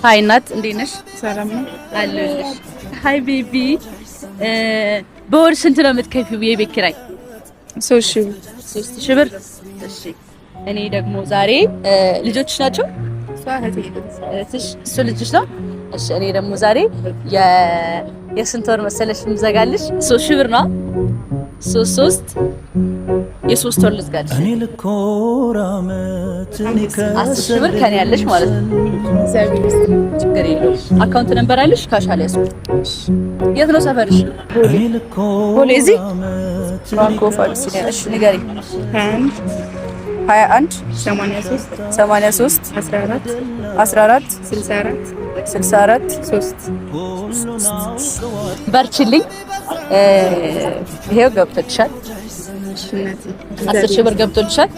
Hi እናት፣ እንዴት ነሽ? ሰላም ነው። አለሁልሽ። Hi baby፣ በወር ስንት ነው የምትከፊው የቤት ኪራይ? 3000 ብር። 3000 ብር። እሺ፣ እኔ ደግሞ ዛሬ ልጆችሽ ናቸው? እህትሽ፣ እሱ ልጅሽ ነው? እሺ፣ እኔ ደግሞ ዛሬ የስንት ወር መሰለሽ የምዘጋልሽ? 3000 ብር ነው። ሶስት ሶስት የ3 ወር ልዝጋልሽ። 10,000 ብር ከኔ ያለሽ ማለት ነው። ችግር የለውም። Account number አለሽ? Cash አልያዝኩም። የት ነው ሰፈርሽ? ቦሌ። እዚህ ባንክ ኦፍ አቢሲኒያ። እሺ፣ ንገሪኝ። 21 21 83 83 14 14 64 64 3። በርችልኝ። ይሄው ገብቶልሻል። 10,000 ብር ገብቶልሻል።